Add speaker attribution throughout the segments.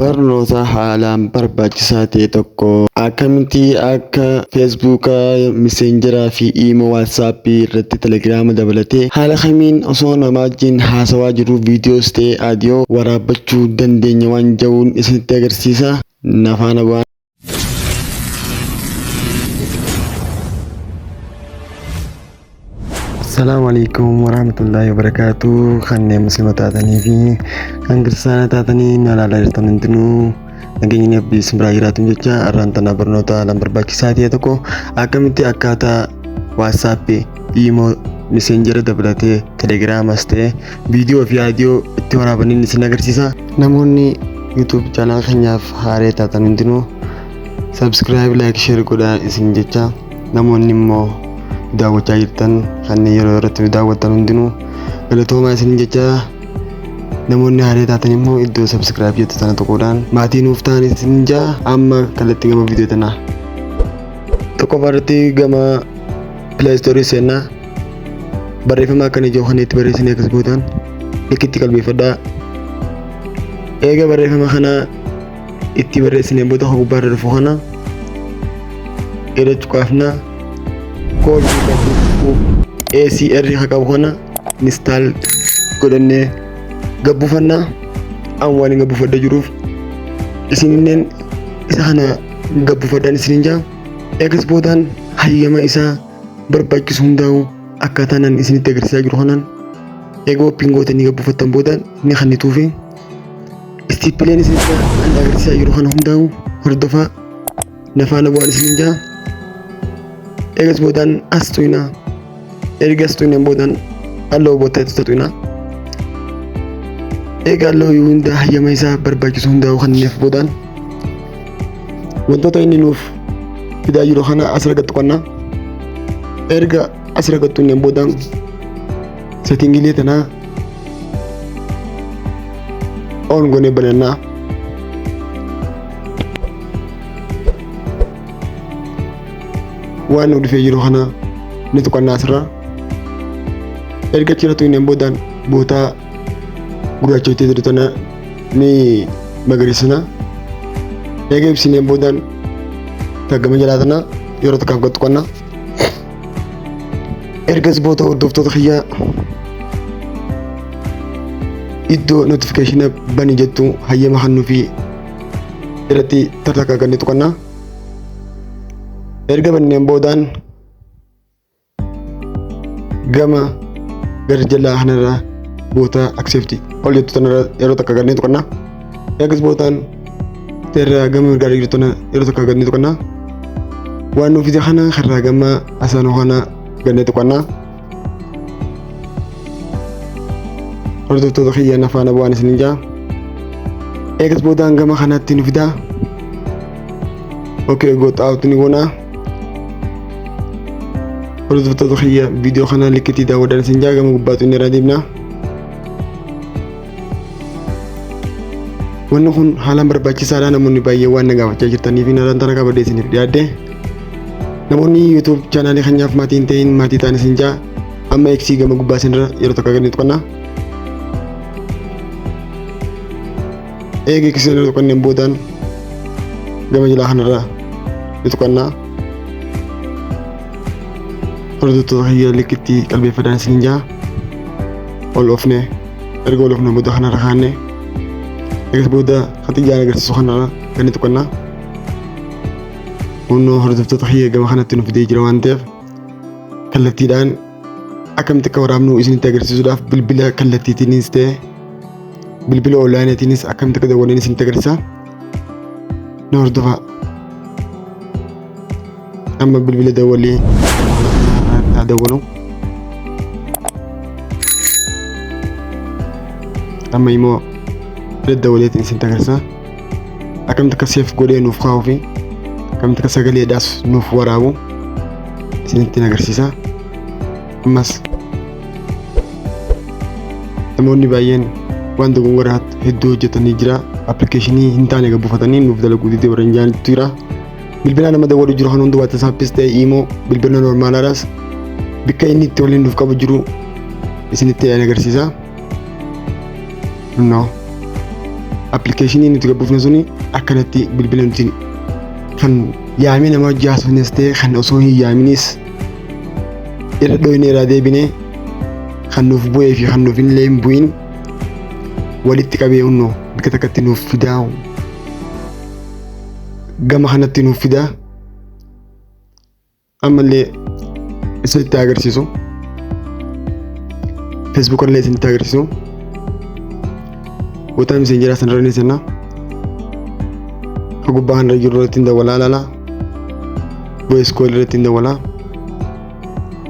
Speaker 1: Barnoota haalaan barbaachisaa ta'e tokko akkamitti akka Feesbuuka, Miseenjeraa fi Iimoo, Waatsaappii irratti Telegiraama dabalatee haala kamiin osoo namaa wajjin haasawaa jirru viidiyoos ta'e aadiyoo waraabbachuu dandeenya waan jedhuun isinitti agarsiisa. Na faana bu'aa. Assalaamu alaikum warahmatullahi wabarakatuh. Kanneen muslima taatanii fi kan kiristaana taatanii na ilaalaa jirtan hundinuu nageenyi Rabbii isin biraa jiraatu jecha, har'aan tana barnoota haalaan barbaachisaa ta'e tokko akkamitti akkaataa Waatsaappii, Iimoo, Miseenjera dabalatee Telegiraamas ta'e viidiyoo fi aadiyoo itti waraabaniin isin agarsiisa. Namoonni YouTube channel keenyaaf haaree taatan hundinuu subscribe, like, share godhaa isin jecha, namoonni immoo daawwachaa jirtan, kanneen yeroo irratti nu daawwattan hundinuu galatoomaa isin jecha, namoonni haaree taatan immoo iddoo subscribe jettu tana tuquudhaan maatii nuuf ta'an isin jaa. Amma kallattii gama viidiyoo tanaa. Tokkoffaa irratti gama Play Store seennaa, barreeffama akkana ijoo kana itti barreessanii akkas gootan likkitti qalbeeffadhaa. Eega barreeffama kana itti barreessineen booda gubbaa irra dhufu kana irra cuqaafna. Call ACR haa qabu kana install godhannee gabbuufannaa. An waan hin gabbuufadha jiruuf isinilleen isa kana gabbuufadhaan isinin jaa. Eegas boodaan hayyama isaa barbaachisu hundaa'u akkaataa nan isinitti agarsiisaa jiru kanaan eega open gootanii gabbuufattan boodaan ni kannituufi. Istiippileen isinitti an agarsiisaa jiru kana hundaa'u hordofaa, na faana bu'aan isinin jaa. Eegas boodaan as tuyna. Erga as tuyneen boodaan allow boottaa itti tuyna. Eega allow hunda hayyama isaa barbaachisu hundaa'u kanneef boodaan wantoota inni nuuf fidaa jiru kana asirra gad tuqanna. Erga asirra gad tuqneen boodaan settingiilee tanaa on goonee banannaa. Waan nu dhufee jiru kana ni tuqannaa asirra. Erga achirra tuqneen boodaan bootaa gurraachoftee jiru tana ni magariisina. Eega ibsineen boodaan taggama jalaa tana yeroo tokkaaf gad tuqanna. Ergas booda, hordoftoota kiyyaa, iddoo notification bani jettu hayyama kennuu fi irratti tartakka ganni tuqanna. Erga banneen boodaan gama gara jalaa kanarra boota accept ol jettu tanarra yeroo takka gannee tuqanna. Ergas boodaan irraa gama mirgaa jirtu tana yeroo takka gannee tuqanna. Waan nuuf fide kana karraa gama asaanoo kana gannee tuqanna. Hordoftoota kiyya, na faana bu'aan isinin jaa. Eegas boodaan gama kanatti nu fidaa. Okay, goxaa'utu ni goonaa. Hordoftoota kiyya, viidiyoo kana likkitii daawwadhaan isin jaa. Gama gubbaatu inni irra deemna. Wanni kun haalaan barbaachisaadha, namoonni baay'ee waan na gaafachaa jirtanii fi narraan tana qabadee isiniif dhiyaadde. Namoonni YouTube chaanaalii keenyaaf maatii hin ta'in maatii ta'an isin jaa. Amma X gama gubbaa isinirra yeroo tokko gadi tuqanna. Eega X irra tuqanneen boodaan gama jalaa kanarra ni tuqanna. Hordoftoota kiyya, likkitti qalbeeffadhaan isin jaa. Ol oofne. Erga ol oofne booda kanarra kaanne, eegas booda xiyyaan agarsiisu kanarra gadi tuqanna. Humnoo, hordoftoota kiyya, gama kanatti nu fidee jira waan ta'eef kallattiidhaan akkamitti akka waraabnu isinitti agarsiisuudhaaf bilbila kallattiitiinis ta'e bilbila onlaayiniitiinis akkamitti akka dawwanneen isinitti agarsiisa. Na hordofaa. Amma bilbila dawwallee haa dawwalu. Amma immoo daddawwaleetiin isinitti agarsiisa. Akkamitti akka save godhee nuuf kaa'uu fi akkamitti akka sagaleedhaas nuuf waraabu isinitti agarsiisa. Ammas namoonni baay'een waan dogongoraa hedduu hojjetanii jira. Appilikeeshinii hin taane gabbufatanii nuuf dalaguu didee warreen jirantu jira. Bilbila nama dawwalu jiru kan hundi WhatsAppis ta'e Iimoo, bilbila normaalaadhaas bikka inni itti waliin nuuf qabu jiru isinitti agarsiisa. No. Appilikeeshinii nuti gabbuufne suni akkanatti bilbila nuti kan yaamee nama hojii haasofnes ta'e kan osoo hin yaaminis irra dhoyne irraa deebine kan nuuf bu'ee fi kan nuuf illee hin bu'in walitti qabee hunnoo bakka takkatti nuuf fidaa, gama kanatti nuuf fidaa. Ammallee isinitti agarsiisu, Facebook illee isinitti agarsiisu. Boota Messenger sanarra ni seenna. Ka gubbaa kanarra jiru irratti hin dawwalaa ilaala. Voice call irratti hin dawwalaa.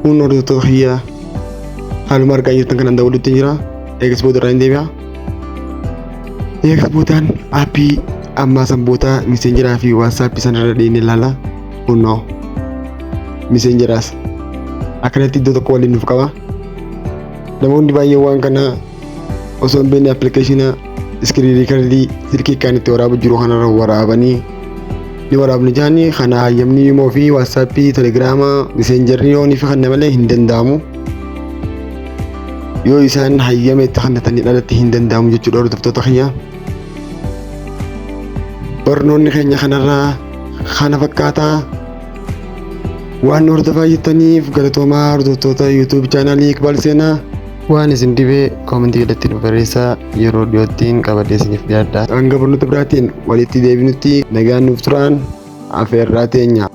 Speaker 1: Kun hordoftoota kiyyaa, haaluma argaa jirtan kanaan dawwaluutti jira. Eegas booda irraa hin deebi'a. Eegas boodaan aappii ammaa san booda Messengeraa fi WhatsApp sanarra dhiinee ilaala. Kunnoo Messengeraas akkanatti iddoo tokko waliin nuuf qaba. Namoonni baay'een waan kana osoo hin beekne appilikeeshina screen recordii silkii kan itti waraabu jiru kanarra waraabanii ni waraabni jaanii kana hayyamni Imo fi WhatsAppii, Telegiraama, Messengerri yoo ni fi kanna malee hin danda'amu. Yoo isaan hayyama itti kannatanii dhalatti hin danda'amu jechuudha hordoftoota kiyya. Barnoonni keenya kanarraa kana fakkaataa. Waan hordofaa jirtaniif galatoomaa, hordoftoota YouTube chaanaalii Iqbaal Seenaa. Waan isin dhibee koomentii jalatti nu barreessaa, yeroo dhiyoottiin qabadhee isiniif dhiyaadha. Hanga barnoota biraatiin walitti deebinutti nagaan nuuf turaan afeerraa teenya.